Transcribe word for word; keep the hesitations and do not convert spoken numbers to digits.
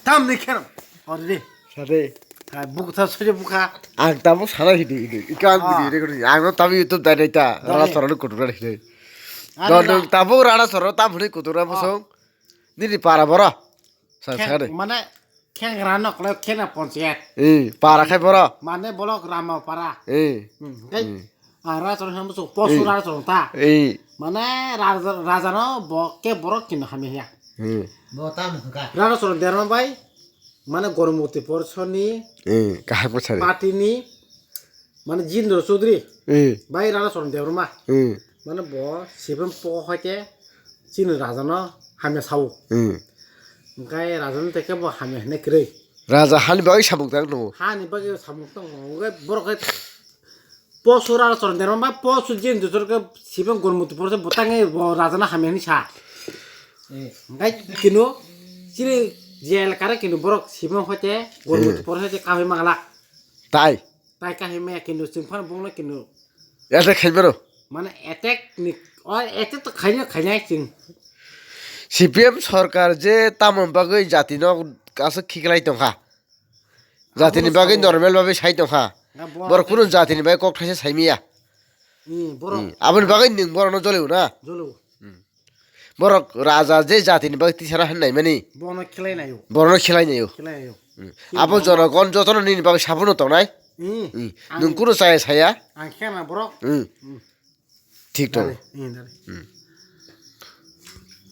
Tam ni kher. Ori de. Sade. Ka buk tha soje bukha. Ang tamo sana hidi hidi. Ika ang Ah. video record hidi. Ang no tamo YouTube dai dai ta. Dai. Rara sora no kutura hidi. Ari Don na. Dong tamo rara sora tam hudi kutura Ah. bosong. Nini para bora. Sa Khe-, sa de. Mane khengra no kle khena ponchayat. Eh, para khai bora. Mane bolok Rama para. Eh. Hmm, kai. Hmm. Ah, rara sora hamo so posu Eh. rara sora ta. Eh. Mane raja, raja no bo ke borok kino hamya ya. Eh. Bo tam hwnkha. Rara sora derma bai. Mane Gormoti Porsoni. Eh, kahak bosari. Party ni. Mane Jindro Chaudhary. Eh. Bai rara sora derma. Eh. Mane bo sibem po hoite chini raja no hamya sao. Eh. Hwnkhe raja no teke bo hamya hene kwrwi. Raja hani bagwi samung tang no. Hani bagwi samung tang no. Hwnkhe borok hai Posu rara sora derma bai posu jin dutur ke sibang Gormoti Porso butang e bo raja na hamya ni sa. Eh. Ngai kino chini jel kare kino borok sibang hoite Gormoti Hmm. Porso hoite kahoi mangala. Tai. Tai kahoi maya kino chingphan bongna kino. Attack khai baro. Mane attack ni, o attack to khaina khaina ching. C P M sarkar je tamon bagwi jati no kaso khiklai tongkha. Jatini bagwi normal bagwi sai tongkha. Na bo Borok kunu jatini bagwi kok thaisa saimiya. Hmm, borok. Hmm. Aboni bagwi nwng borokno jolio na? Jolio. Hmm. Borok raja je jatini bagwi tisana hwnwi naimani. Bono khilai naio. Borokno khilai naio. Khilai naio. Hmm. Abo jonogon jotono nini bagwi sabuno tongnai. Hmm. Hmm. Ang Nwng kunu chaya saya. Ang khena borok. Hmm. Hmm. Thik tongo. Dale, hmm, dale. Hmm.